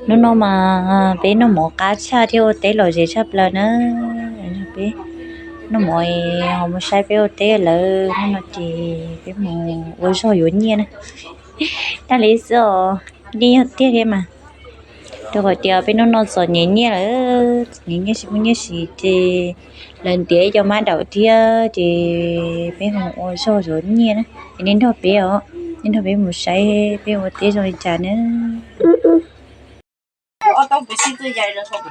Hnub no mas peb noj mov qab tshaj thiab ua teb lom zem tshaj plaws na. Peb noj mov ho mus saib peb ua teb lawm, hnub no ces peb mus ua zog yuav nyiaj na. Tag li xwb os, nyiaj yog tiag thiab mas. Rau qhov tias peb hnub no txom nyem nyiaj lawm, txom nyem nyiaj tsis muaj nyiaj siv ces lawv ntiav ib co mab daum thiab ces peb mus ua zog yuav nyiaj na. Es nej nrog peb os, nej nrog peb mus saib peb ua teb zoo li cas na. Tsis los lawv ua.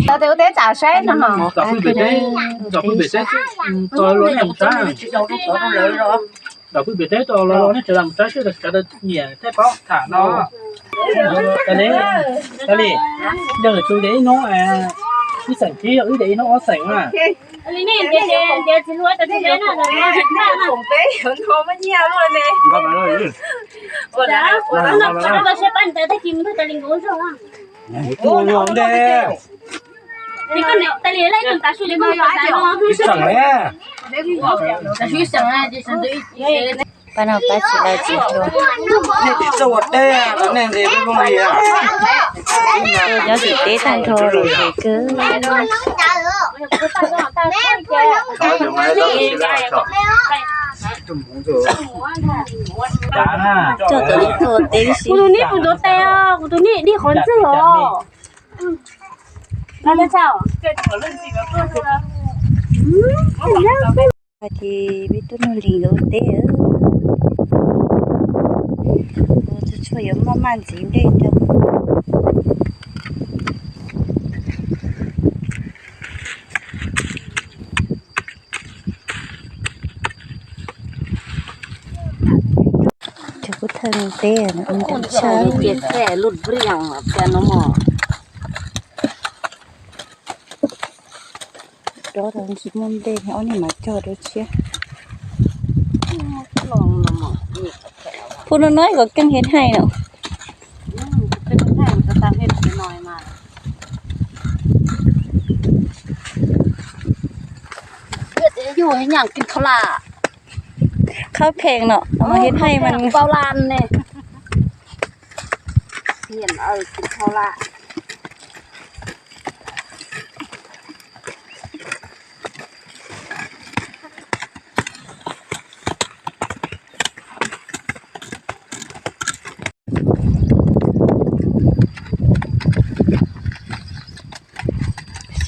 Tau tes ua teb tsam saib no. Dam pwj pem teb, dam pwj pem teb tau los nej sawv daws mus tsav sib sawv daws nyiam thiab paub tham no. Li, yog tus de ib hnub ib xeem tsib, ib de ib hnub ob xeem na. Pab no pab tsis tau tsis hlub. Nej tsis txawj ua teb los nej ntes peb phooj ywg. Nyob tim teb tag nrho lom zem kawg. Coj tau ib tug teb si. Kuv tus niam puas ntuav tes os, kuv tus niam dig qhov ntxwg os. Ces peb tuaj noj hlis nkawd ua teb. Ua txhua txhua yuav maj maj ntxiv nplej rau. Cov kuj thawj teb ntawm tshaj. Dob tau ntsis muaj nplej, ob niag mas cog rau tshiab. Phu no no kom keej hiav thaij no. Qhov pheej no, hiav thaij mas pau lan ne.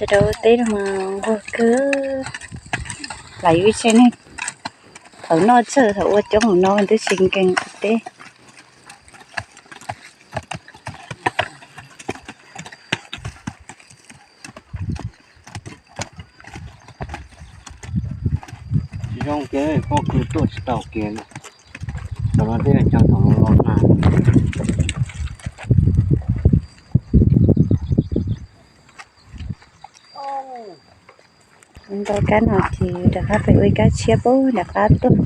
Sawv daws ua teb no mas nquag kawg. Lam yus ib tsev neeg thaum noj tsawg thaum ua coob mus no twb tsis nkees ua teb. Tsis zoo kev pob kws tuaj tsis tau kev, thaum no twb yog cov thaum los los na. Ntau kab no ces rov qab pem ua ib kab tshiab pub rov qab tuaj.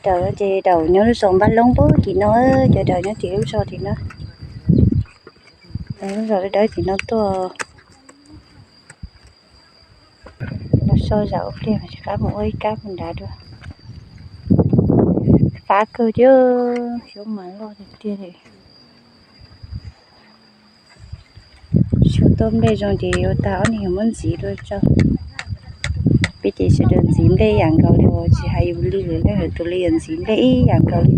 Daws ces daws nyob lub zos Npab Loob pem tim no, cov daws nyob tim lub zos tim no. Lub zos dawb tim no tuaj. Los so zam ua pliag mas rov qab mus ua ib kab mus nrad dua. Fab kawg thiab, xyoob mas loj tiag tiag li. Xyov tuaj nplej zoo ces ua tag ob niag yuav muab ntxiv dua tso. Peb ces sawv daws ntxiv nplej ib yam nkaus li, tsis hais yus li lwm leej lwm tus li, yuav ntxiv nplej ib yam nkaus li.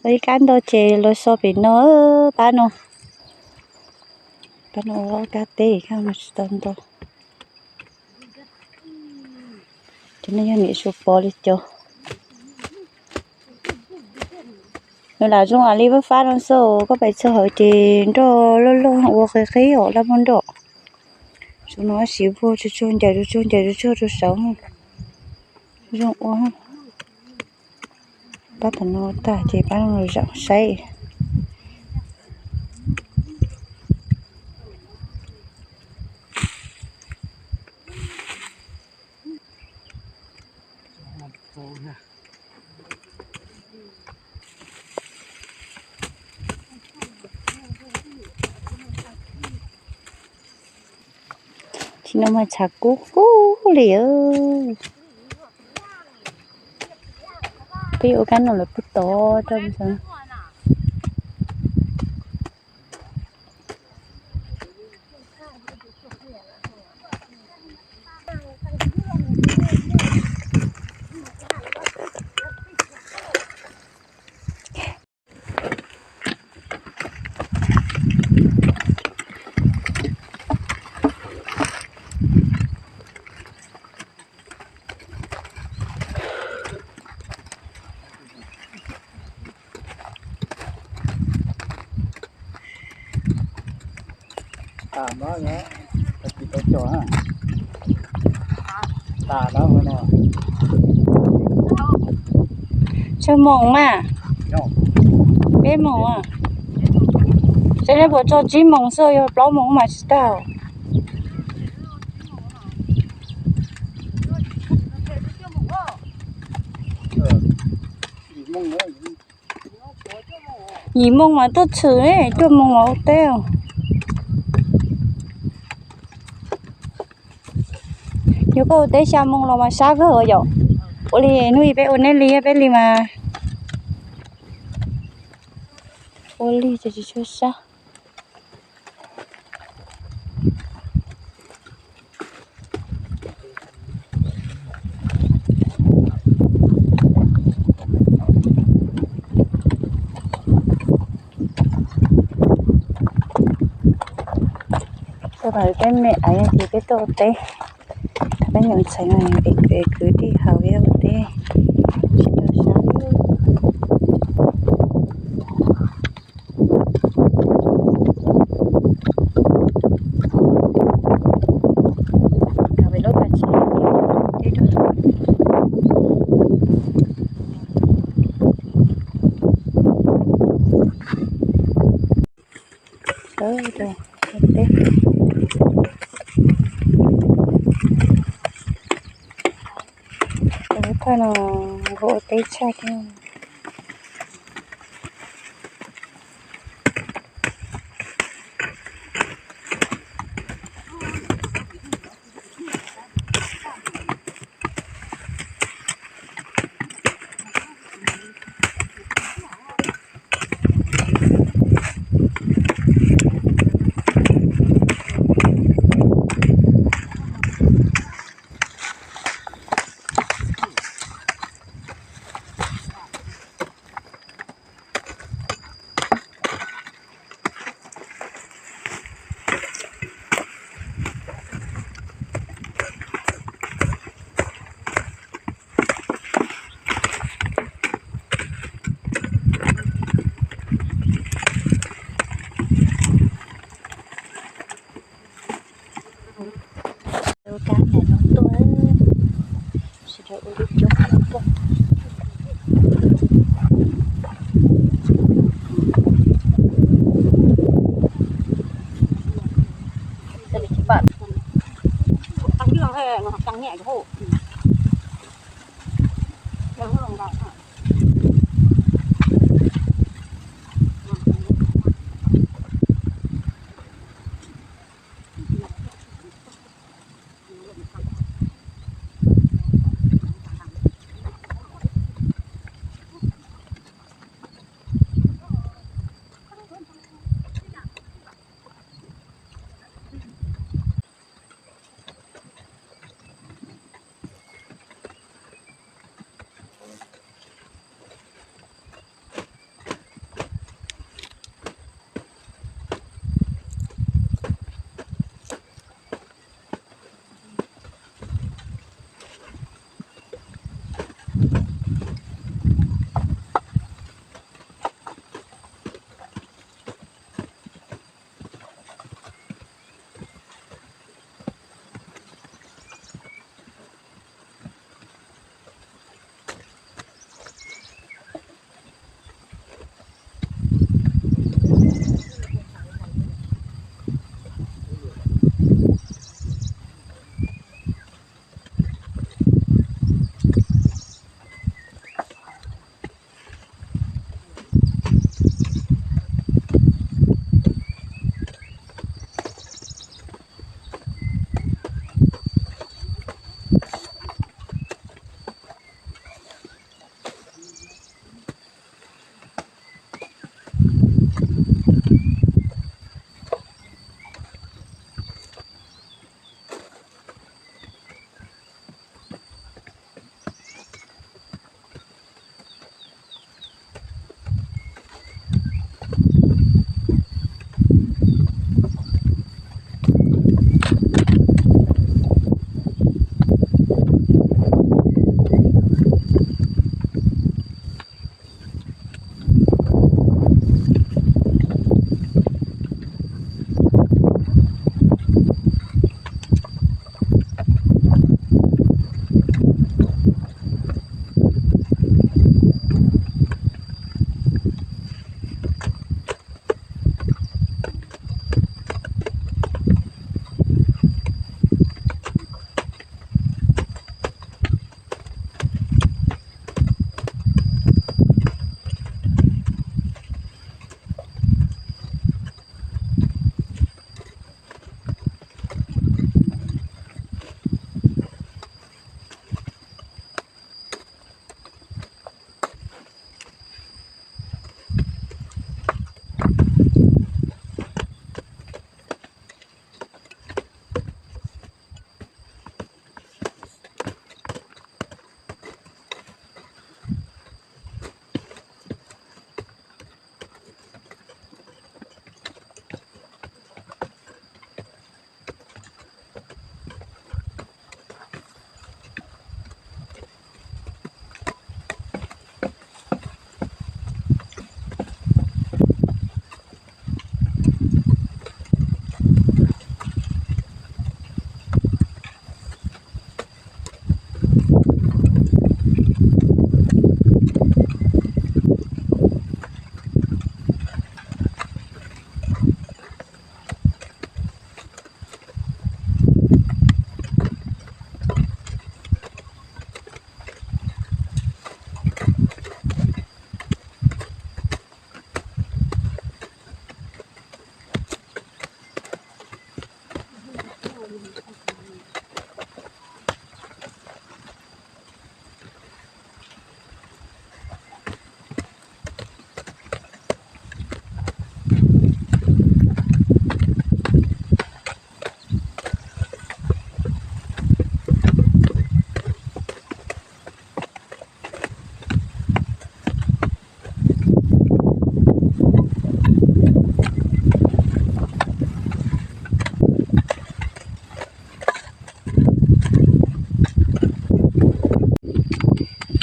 Ua ib kab ntau ces los so pem no, pab no, pab no ua kab teb, kab no tsis tau ntau. Cov no yog niam Suav Pov li cov. Nws lam zoo li fab fab no xwb, koj pais txog hauv ces nroj loj loj ua qig qig os, laj muaj nroj. Zoo no siv vuag tsuag tsuag ncaws tsuag tsuag ncaws tsuag tsuag rau saud. Zoo ua. Pab tom no tag ces pab no zaum saib. Tsis no mas tshav kub kub li. Peb ua kab no lawv pub tod rau xwb. Tsawg moos mas? Peb moos. Ces nej puas tso tsib moos xwb, yog plaub moos mas tsis tau. Yim moos mas tuaj tshwm ne, cuaj moos mas ua teb. Yog koj ua teb xya moos los mas sab kawg yom. Ua li hnub ib peb ua neb li peb li mas. Ua li ces tsis tshua sab. Peb me aiv ces peb tuaj ua teb, peb nyuam ntxhais es kwv tij hauv peb ua teb. Lub thaj no nkaus ua teb tshaj thiab.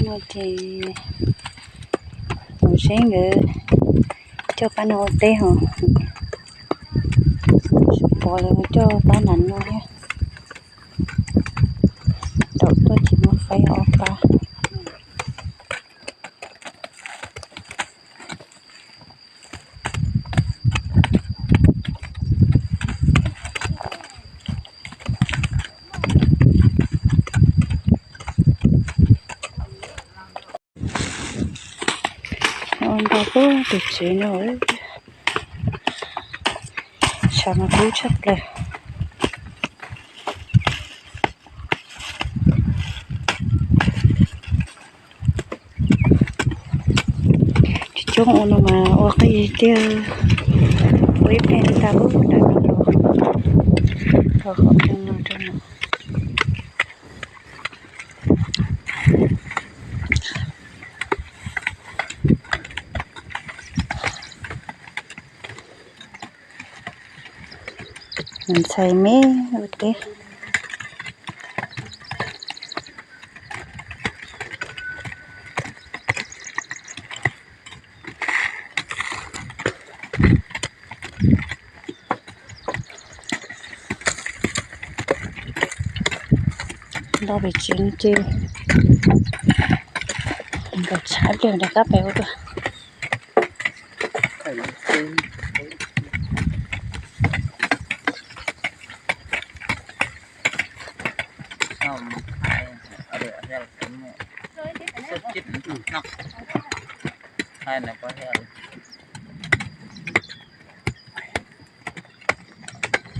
No ces mus seb nkawd coj pab no ua teb ho, pom lawv coj pab nram no thiab, raum tuaj tsis muaj faib ob pab. Ua nto pub tus tsev no, tshav mas kub tshaj plaws. Tsis coob ua no mas ua qij tiag, ua ib pliag li tag ub nram no los, los qhov no rau no. Ntxhais me ua teb. Nto pem tsev ces nkawd tshaib pliag rov qab pem ua dua.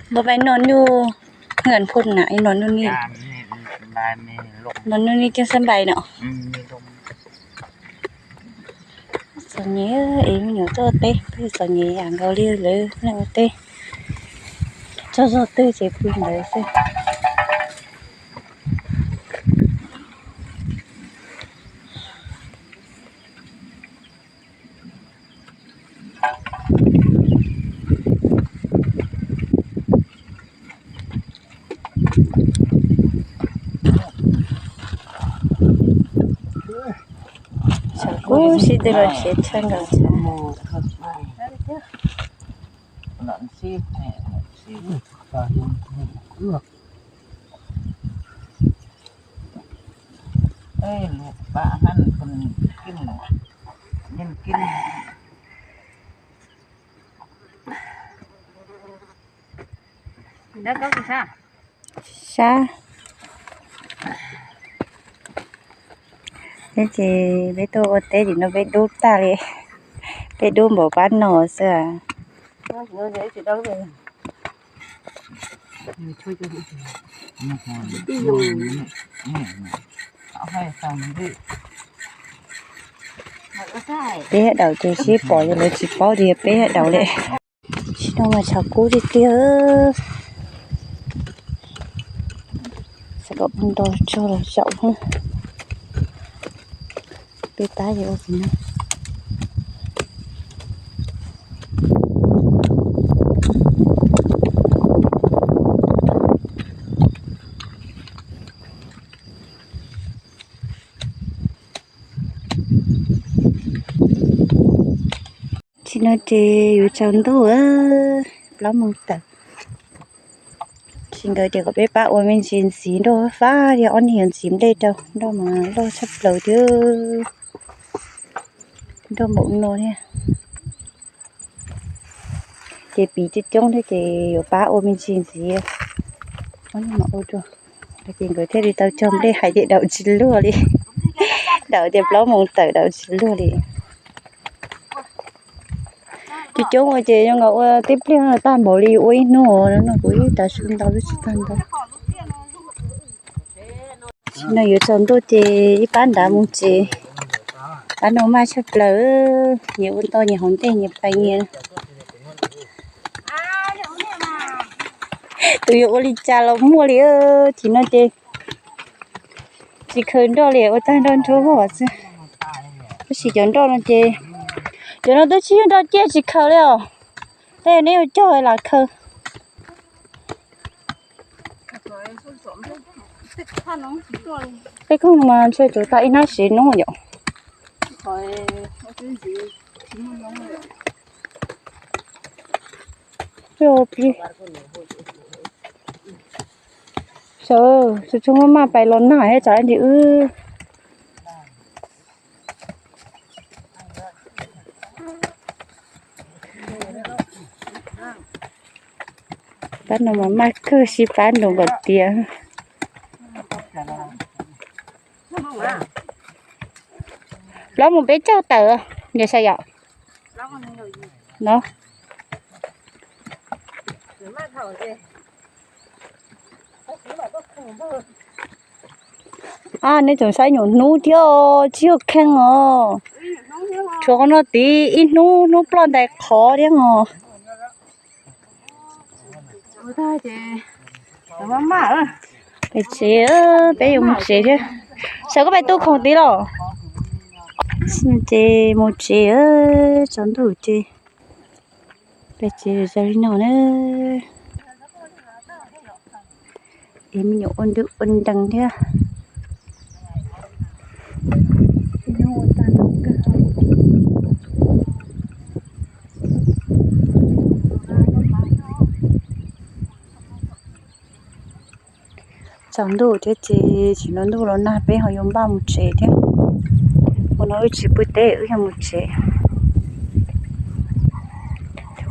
Npaj noj nyuj, nqis phoo na, noj nyuj ni, noj nyuj ni coj xab npais no. Txom nyem es me nyuam tuaj teb, peb txom nyem yam nkaus li lawv neeg ua teb. Tsaug zog twg ces pw ntawd xwb. Tshav kub sib tw los siav tshaj nkaus. Sab. Ces peb tuaj ua teb tim no peb dub tag li, peb dub npaum pab no xwb. Peb daus ces sib pom ces lawv tsis paub tias peb daus li. Tsis tau mas tshav kub tiag tiag. Xav kom pw nto tso los zaum. Peb tab yog ua txiv no. Tsis no ces yuav tsaus ntuj, plaub moos tawm. Tsis nkawd tias kom peb pab ua me ntsis ntxiv nroj fab thiab, ob niag yuav ntxiv nplej rau nroj mas loj tshaj plaws thiab. Nroj npaum no thiab. Ces piv coob coob thiab ces yuav pab ua me ntsis ntxiv. Ob niag mas ua dua, ces nkawd thiaj li tau cog nplej hais tias daus tsis luag li. Daus tias plaub moos tawm daus tsis luag li. Coob coob ua ces zoo nkaus ua tib pliag tag npaum li ua ib hnub no, kuv ib tav su ntau lub tsis tag ntau. Tsis no yuav tsaus ntuj ces ib pab nrad mus tsev. Pab no maj tshaj plaws, nyias ua ntoj nyias haus ntej nyias pais nyias. Tus yuav ua li cas los muaj li, tsis no ces tsis khaws nroj li, ua tag nroj nrog vog xwb. Tab sis cov nroj no ces, cov no twb tsis yog nroj ciaj tsis khaws li os. Tej neb yuav cog lam khaws. Tej khoom mas ntshe tsuas tau ib hnab sev hnub yom. Sawv tsuas tsuas maj maj pais los nag thiab tsam ntsis wb. Pab no mas maj kawg, sib pab nroo kom tiav. Plaub moos peb caug tawm. Yog saib yom. No. A, nej tseem saib nyuam hnub thiab os, tsis yog kheej os. Tshuav qhov no tid ib hnub, hnub ploj ntais qhov thiab os. Pem tsev, peb yuav mus tsev thiab. Sawv koj pais tu khoom tid los? Ces mus tsev, tsaus ntuj ces peb tsev zaum li no na. Es me nyuam ua ntees thiab. Tsaus ntuj thiab ces tsis ntuj los nag peb ho yuav npaj mus tsev thiab. Ua no wb tsis pw teb, wb yuav mus tsev.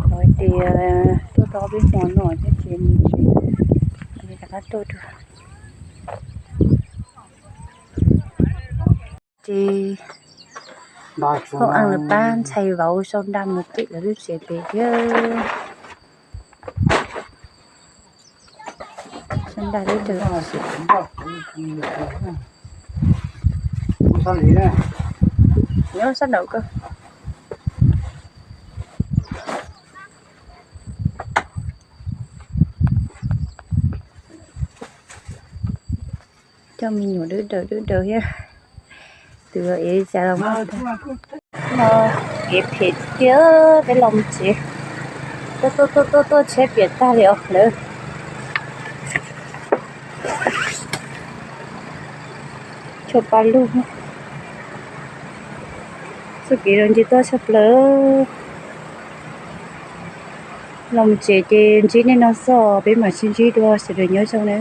Qhov tias tuaj tau peb hmo no thiab ces mus tsev, rov qab tuaj dua. Ces hauj eej lawv pab ntxhais vauv sau nra mus tim lawv lub tsev pem thiab. Sau nra lub tsev. Nyob sab nraud ko. Coj me nyuam dub daws dub daws thiab. Tus ev cas los no, ev phem tiag, peb los mus tsev. Tuaj tuaj tuaj tuaj tuaj tsheb piam tag li os lawm. Tshuav paj lug, txoj kev zoo ntsib tuaj tshaj plaws. Los mus tsev ces ntsib nej no xwb, peb mam sib ntsib dua, sawv daws nyob zoo na.